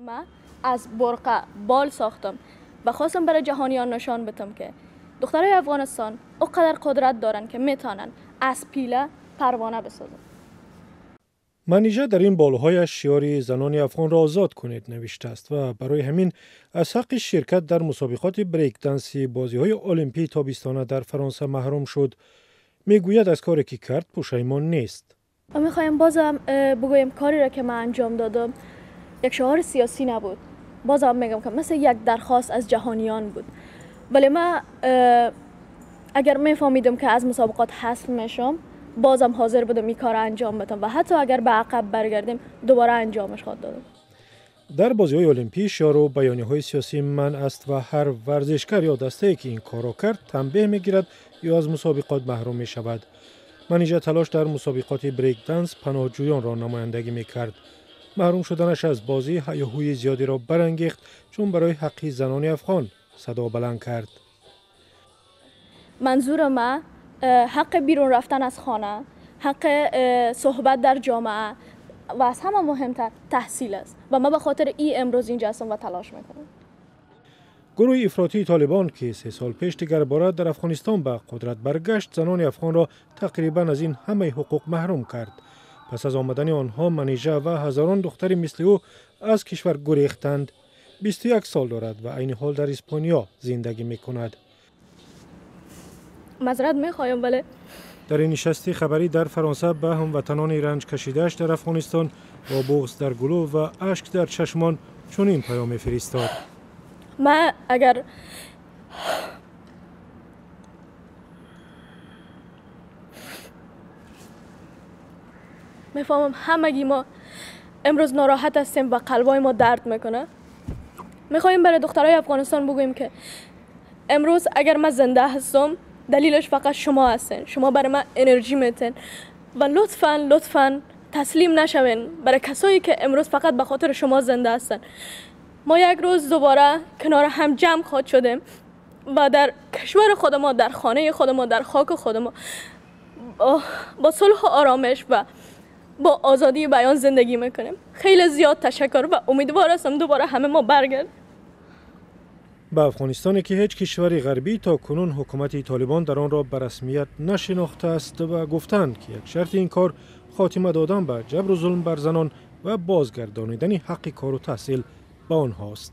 من از برقع بال ساختم و خواستم برای جهانیان نشان بدم که دخترای افغانستان اونقدر قدرت دارن که میتونن از پیله پروانه بسازن. Манижа дар ин болҳояш шиори «Занони афғонро озод кунед» навиштааст ва барои ҳамин аз ҳаққи ширкат дар мусобиқоти брейкданси бозиҳои олимпии тобистона дар Фаронса маҳрум шуд. Мегӯяд, аз коре ки кард пушаймон нест. و میخوایم بازم بگویم کاری را که من انجام دادم یک شعار سیاسی نبود. بازم میگم که مثل یک درخواست از جهانیان بود. ولی من اگر میفهمیدم که از مسابقات حذف میشم، بازم حاضر بودم این کار انجام بدم و حتی اگر به عقب برگردیم دوباره انجامش خواهد دادم. Дар бозиҳои олимпӣ шиору баёниҳои сиёсӣ манъ аст ва ҳар варзишкар ё дастае ки ин корро кард, танбеҳ мегирад ё аз мусобиқот маҳрум мешавад. Манижа Талош дар мусобиқоти брейкданс паноҳҷӯёнро намояндагӣ мекард. Маҳрум шуданаш аз бозӣ ҳаёҳӯи зиёдеро барангехт, чун барои ҳаққи занони афғон садо баланд кард. منظور من حق بیرون رفتن از خانه، حق صحبت در جامعه و از همه مهمتر تحصیل است و ما به خاطر این امروز اینجا هستم و تلاش میکنم. Гурӯҳи ифротии Толибон, ки 3 сол пеш дигарбора дар Афғонистон ба қудрат баргашт, занони афғонро тақрибан аз ин ҳамаи ҳуқуқ маҳрум кард. Пас аз омадани онҳо Манижа ва ҳазорон духтари мисли ӯ аз кишвар гурехтанд. 21 сол дорад ва айни ҳол дар Испониё зиндагӣ мекунад. معذرت میخوایم ولی Дар ин нишасти хабарӣ дар Фаронса ба ҳамватанони ранҷкашидааш дар Афғонистон бо буғз дар гулӯ ва ашк дар чашмон чунин паём мефиристод. من اگر میفهمم همگی ما امروز ناراحت هستیم و قلبای ما درد میکنه، میخوایم برای دخترای افغانستان بگوییم که امروز اگر من زنده هستم، دلیلش فقط شما هستین. شما برای من انرژی میتین و لطفا لطفا تسلیم نشوین برای کسایی که امروز فقط به خاطر شما زنده هستن. ما یک روز دوباره کنار هم جمع خواهد شدیم و در کشور خود ما، در خانه خود ما، در خاک خود ما با صلح و آرامش و با آزادی بیان زندگی میکنیم. خیلی زیاد تشکر و امیدوار هستم دوباره همه ما برگردیم. Ба Афғонистоне ки ҳеҷ кишвари ғарбӣ то кунун ҳукумати Толибон дар онро ба расмият нашинохтааст ва гуфтанд, ки як шарти ин кор хотима додан ба ҷабру зулм бар занон ва бозгардонидани ҳаққи кору таҳсил ба онҳост.